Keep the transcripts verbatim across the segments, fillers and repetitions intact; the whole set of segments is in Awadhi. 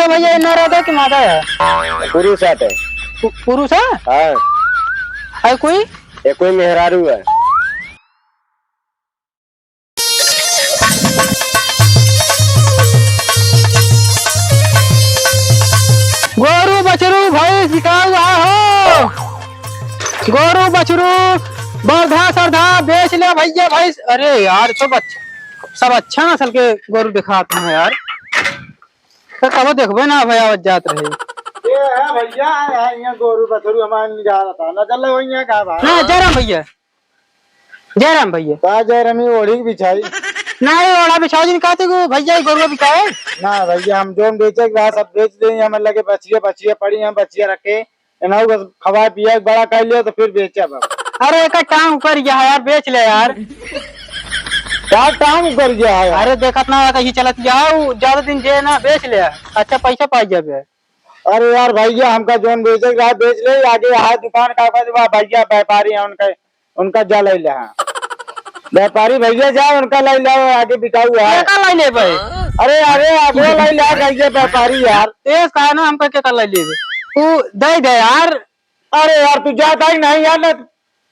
भैया, ये नर है कि मादा है? पुरुष है। पु-, पुरुष है? हाँ। है कोई? ये कोई मेहरारू है। गोरू बछरू भैंस बिकाऊ है हो। गोरू बछरू बरधा सरधा बेच ले भैया भैंस। अरे यार, सब अच्छा, सब अच्छा नस्ल के गोरू दिखात हैं यार। तो कब देखबे ना भैया, आवत जात रहे। ये है भैया, यहाँ, यहाँ गोरू बछरू हमारे निकालत है। नजर लगो यहाँ का भाई? ना, जयराम भैया। जयराम भैया। का जयराम, ये ओढ़ी के बिछाई? ना, ये ओढ़ा बिछाओ जिन कहते को भैया, ये गोरुआ बिकाए? ना भैया, हम जोन बेचे के रहा, सब बेच दे। हमारे लगे बछिया, बछिया पड़ी, हम बछिया रखे। एनाऊ बस खवाए पिए के बड़ा कर लिया तो फिर बेचब अब। अरे, एकर टांग उकर गया है यार, बेच ले यार। का टांग उकर गया है यार? अरे, देखत ना, कहीं चलत गया है, उ ज्यादा दिन जे ना, बेच ले, अच्छा पैसा पाई जाबे। अरे यार भैया, हमका जोन बेचे के रहा, बेच ले, आगे यहाँ दुकान का बस, वाह भैया, व्यापारी हैं उनका, उनका जा ले ले, हाँ। व्यापारी भैया जाए, उनका ले ले, आगे बिकाऊ है। केकर ले लेबे? अरे, अरे, आगे ले ले, भैया व्यापारी यार। तेज का है ना, हमका केकर ले लेबे? तू दे दे यार। अरे यार, तू जाता ही नहीं यार, ना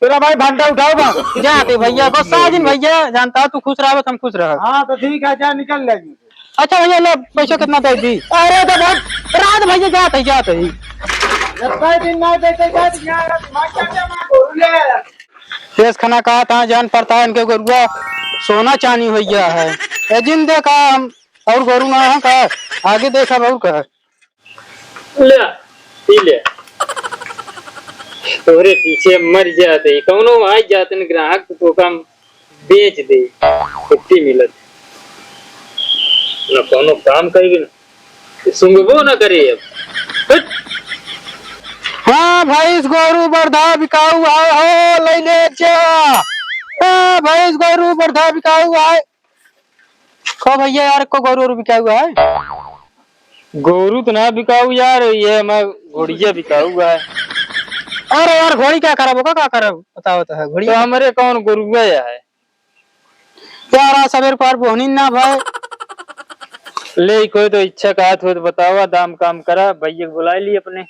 तेरा भाई भंटा उठाओ बा। जाते भैया, बस साजिन भैया, जानता है तू खुश रहो, हम खुश रहो। हाँ, तो ठीक है, जा निकल ले। अच्छा भैया, ले पैसा कितना दे दी? अरे तो बहुत रात भैया, जात है, जात है। जब कई दिन ना देते, जात यहाँ का दिमाग क्या, क्या मार बोल ले। तेज खाना कहा था, जान पड़ता है इनके गोरुआ सोना चानी हो गया है। ए जिन देखा हम और गोरू ना है का, आगे देखा और का। ले, पी ले। तोहरे पीछे मर जाते ही, कौनो आई जाते न ग्राहक तो का हम बेच दे, छुट्टी मिलत। न कौनो काम करेगी न, सुनबो न करे अब। हट। हाँ, भैंस गोरू बरधा बिकाऊ है हो, ले ले जा। हाँ, भैंस गोरू बरधा बिकाऊ है। कहो भैया यार, को गोरू वोरू बिकाऊ है? गोरू तो ना बिकाऊ यार, ये हमार घोड़िया बिकाऊ है। अरे यार, घोड़ी क्या करब, ओका का करब? बताओ तो है, घोड़ी। तो हमरे कौन गोरुआ है? यार, आज सवेर को यार बोहनी ना भाई। ले, कोई तो इच्छा कहत हो तो बतावा, दाम काम करा, भैया के बुला ली अपने।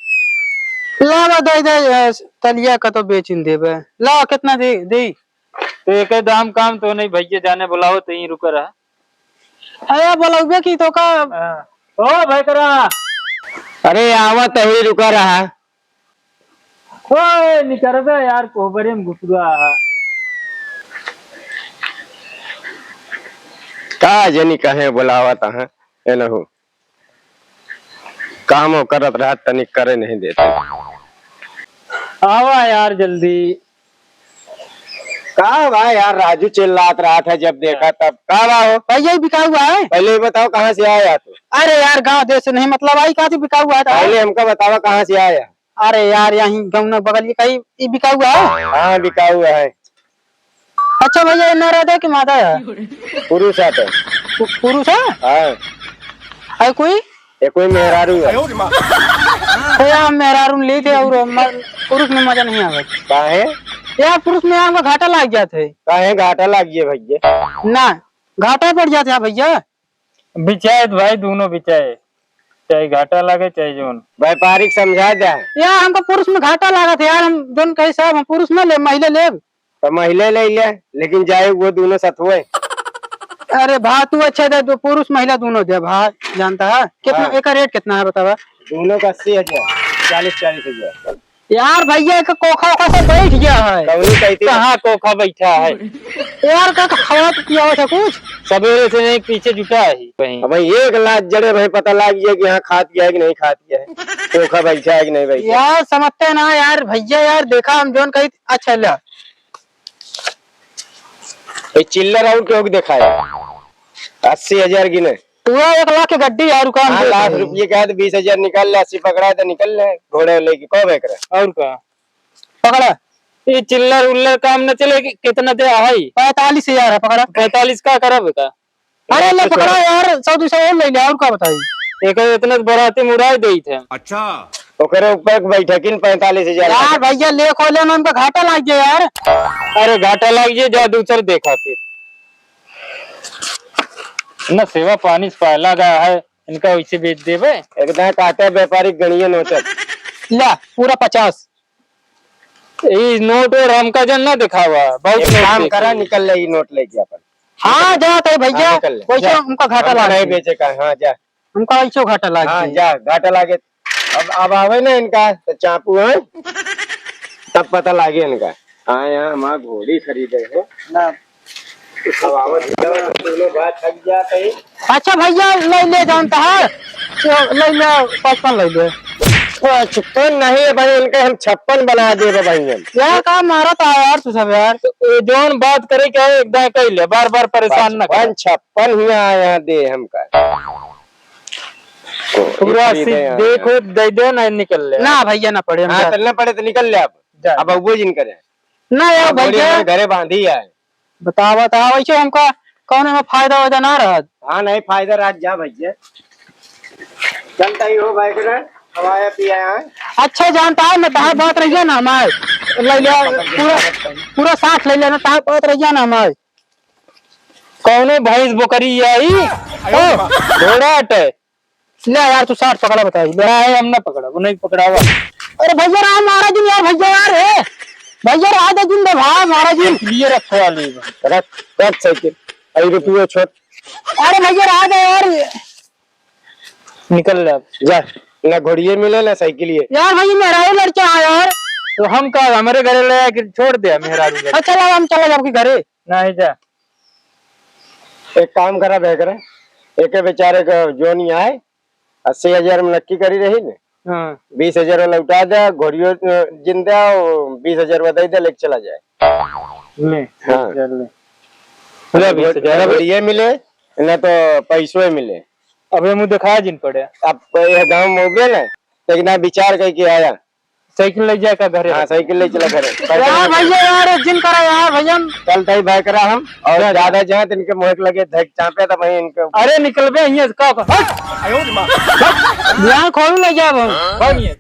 लावा, दे दे, ए, तलिया का तो बेचिन देबे। लावा, कितना दे, दे? तो एक दाम काम तो नहीं भैया, जाने बुलाओ तो यहीं रुका रहा। अरे बोलौबे की तो का? हाँ। ओ भाई करा। अरे आवा तो ही रुका रहा। ओए निकरबे यार, कोहबरे में घुसुआ है। का जनी कहे बुलावत हैं, एनहु। काम वो करत रहत, तनिक करे नहीं देते। आवा यार जल्दी। का बा यार, राजू चिल्लात रहत है, जब देखा तब। का बा हो? भैया, ये बिकाऊ है? पहले ये बताओ, कहाँ से आया तू? अरे यार, गाँव देश से नहीं मतलब आई, कहाँ से बिकाऊ है? पहले हमका बतावा, कहाँ से आया? अरे यार, यहीं गौना बगल के कहीं, ये बिकाऊ है? हाँ, बिकाऊ है। अच्छा भैया, ये नर है कि मादा है? पुरुष है तो। पु-, पुरुष है? हाँ। है कोई? ये कोई मेहरारू है। तो यार, मेहरारू ली थे और म-, पुरुष में मजा नहीं आवे। काहे? यार, पुरुष में हमको घाटा लाग जात है। काहे घाटा लाग गया भैया? ना, घाटा पड़ जात है भैया। बिचाए तो भाई, दोनों बिचाए, चाहे घाटा लागे चाहे जोन। व्यापारिक समझा दे। यार, हमको पुरुष में घाटा लागत है यार, हम जोन कहे साहब, हम पुरुष ना ले, महिला लेब। तो महिला ले ले, लेकिन जाए वो दोनों साथ हुए। अरे भा, तू अच्छा दे, दो पुरुष महिला दोनों दे भा, जानता है कितना, हाँ। एका रेट कितना है बतावा? दोनों का अस्सी हजार, चालीस, चालीस हजार। यार भैया, एक कोखा ओखा से बैठ गया है। कौनी कहती है? कहाँ कोखा बैठा है? यार, का, का खवा तो पिया हुआ था कुछ? सवेरे से नहीं, पीछे जुटा है कहीं। अब भाई, एक लात जड़े भाई पता लाग जाए कि हाँ, खात गया है कि नहीं खात गया है, कोखा बैठा है कि नहीं बैठा है। यार, समझते ना यार, भैया यार, देखा हम जोन कही, अच्छा ला। ये चिल्लर और केहू के देखाए? अस्सी हजार गिने। पूरा एक लाख के गड्डी यार, रुका हम हाँ, देख लाख रहे हैं। रुपये का है तो बीस हजार निकाल ले, अस्सी पकड़ा है तो निकाल ले, घोड़े लेके कब एक रहे? और का? पकड़ा। ये चिल्लर उल्लर काम न चले, कि-, कितना दे है? पैंतालीस हजार है, पकड़ा। पैंतालीस का करब का? अरे ले पकड़ा यार, सौ दो सौ और ले ले, और का बताई? एक इतना तो बराती में उड़ाई देई थे। अच्छा। ओकरे ऊपर बैठकिन पैंतालीस हजार यार भैया, ले खोले ना, उनका घाटा लाग गया यार। अरे घाटा लाग गया, जा दूसर देखा फिर। ना सेवा पानी से पहला गया है, इनका वैसे बेच देबे। एकदम काटे व्यापारी गणिये नोचत। ला, पूरा पचास। ई नोट और हमका जन ना दिखावा, बहुत एक नोट काम देख करा, ले। निकल ले, ई नोट लेके अपन। हाँ, जा तो भैया, हाँ, निकल ले। वैसे जा। हमका घाटा हमका लाग नहीं गई। बेचे का, हाँ, जा। हमका वैसे घाटा लाग हाँ, गई। जा, घाटा लागे। अब, अब आवे ना इनका, तो चापू है, तब पता लागे इनका। हाँ, यहाँ हमार घोड़ी खरीदे हो। ना। अब आवत जाओ, दोनों भाई थक जाते हैं। अच्छा भैया, ले ले जानता है, तो ले ले, पचपन ले ले। पचपन नहीं है भाई, इनके हम छप्पन बना देबे भाई हम। यार, का मारत है यार तू सब यार? तो ये जौन बात करे के है, एकदम कह ले, बार बार परेशान ना कर। पचपन, छप्पन ही आया दे हमका। पूरा इतनी सीट दे यहाँ। देखो, दे दे, ना निकल ले। ना भैया, ना पड़े, हम हाँ, जा- तो ना पड़े तो निकल ले अब। जा। अब अबुए जिन करे। ना यार अब बोलिए, भैया। हमारे घरे बांधी है। बतावा, बतावा, ऐसे हमका कौनो में फायदा वायदा ना रहत। हाँ, नहीं फायदा रहत, जा भैया। चलता ही हो भाई के ना, खवाया पिया है। अच्छा जानता है, मैं तहार बात रहिया ना हमार। ले लिया, पूरा, पूरा साठ ले लेना, तहार बात रहिया ना हमार। कौनो भैंस बोकरी आई? ओ, घोड़ा अटे। ले यार, तू साठ पकड़ा बताई, ले। नहीं, हम ना पकड़ा, वो नहीं पकड़ावा। अरे भैया, राम महाराज जी, यार, भैया, यार, ए। भैया, राज दिन दे भाई, महाराज जी। लिए रखवा ले। रख, रख साइकिल। अरे रुपये छोड़। अरे भैया, राज है यार। निकल ले अब। जा, ना घोड़िए मिले, ना साइकिलिए। यार, भैया, मेहरारू लड़का है यार। तो हम का, हमारे घरे ले आके छोड़ दे, मेहरारू लड़का। अच्छा, चला, हम चला जाओ आपके घरे। नहीं जा। एक काम करा, बे करा, एके बेचारे का जोन ही आए, अस्सी हजार में नक्की करी रही ने। हाँ। बीस हजार लौटा दे, घोड़ियो, अ, जिंदा, वो बीस हजार बताई दे, लेके चला जाए। ले, हाँ। ले, ले। ले, बीस हजार। घोड़िए मिले, ना तो पैसो मिले। अबे मुँह दिखाया जिन पड़े। अब ये गाँव में उबे ना, तो इतना विचार करके आया। साइकिल ले जाए का घरे? हाँ, साइकिल ले चला घरे। यार भैया, यार, एक दिन करा यार भैया। कल तई भाई करा हम, और जा, जा। ज्यादा जाए तो इनके मुँह के लगे धक चापे तो वहीं इनके अरे निकलबे, यहाँ से का, का, हट। यहाँ खोल ले जाब हम। कौन ये?